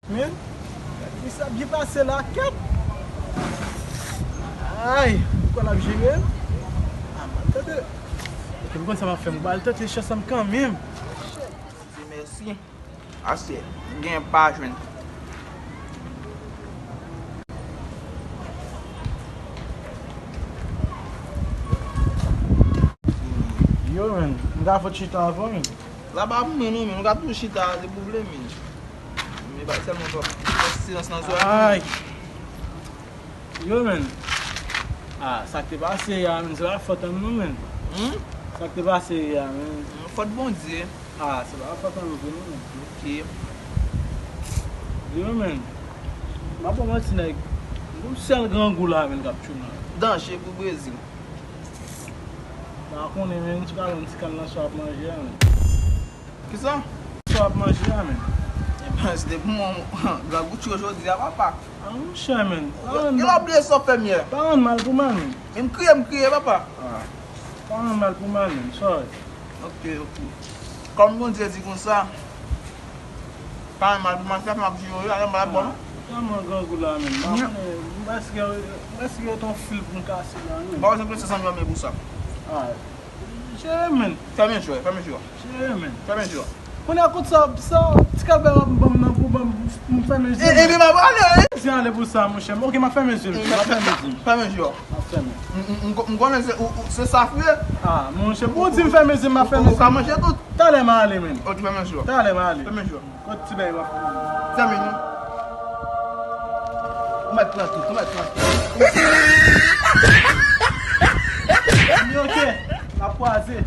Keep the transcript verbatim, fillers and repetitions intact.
Men, gade ki sa byen pase la, kèt. Ay, m kwè l ap jere l. Ah, m al tante. Ok, m konn sa m ap fè, m al tante chans la m kanmenm. Di mèsi. Ase, gen pa jwenn. Yo, men, m ka fout chita avè w, men. La pa pou mwen non, men, nou ka tou chita, se pou vle, men. Men ba sèlman fò silans nan zòrèy. Ay. Yo, men. Ah, sa k te pase yè a, men, se pa fòt an m non, men. Hmm? Sa k te pase yè a, men. Fòt Bondye. Ah, se pa fòt an m vre non, men. Ok. Yo, men. M pa ba w manti, nèg. Yon sèl grangou la, men, k ap tchoum la. Danje pou Brezil. Pa konnen, men, m ti pale yon ti kann nan sa w ap manje a, men. Kisa? Sa w ap manje a, men. Ebyen, se te pou mwen, grangou tchoum jodi a, papa. Ah, monchè, men. Yo, yo la bliye sa w fè m yè. Pa rann mal pou mal, men. Men m kriye, m kriye, papa. Ah. Pa rann mal pou mal, men. Sorry. Ok, ok. Kòm Bondye di konsa, pa rann mal pou mal, sa fè m ap jere, alè m pa bon. Tèlman grangou la, men. M pa konnen, m prèske, m prèske rete yon fil pou m kase la, men. M pa bezwen prese san m yon men pou sa. Ah. Jere, men. Fèmen jwè, fèmen jwè. Jere, men. Fèmen jwè. Kounye a, kout sa, sa, ti kalbè w ap ban m nan pou ban m, pou m fèmen zye m. E, epi m ap ale, wi. Zye ale pou sa, monchè. Ok, m ap fèmen zye m. M ap fèmen zye m. Fèmen jwè. M ap fèmen. M, m, m, m konnen se, ou, ou, se sa fre. Ah, monchè, pou w di m fèmen zye m, m ap fèmen zye m. Ou ka manje tout. Talè m ale, men. Ok, fèmen jwè. Talè m ale. Fèmen jwè. Kot ti bèy w ap fè? Fèmen non. Ou mèt pran tout, ou mèt pran tout. Li ok, n ap kwaze.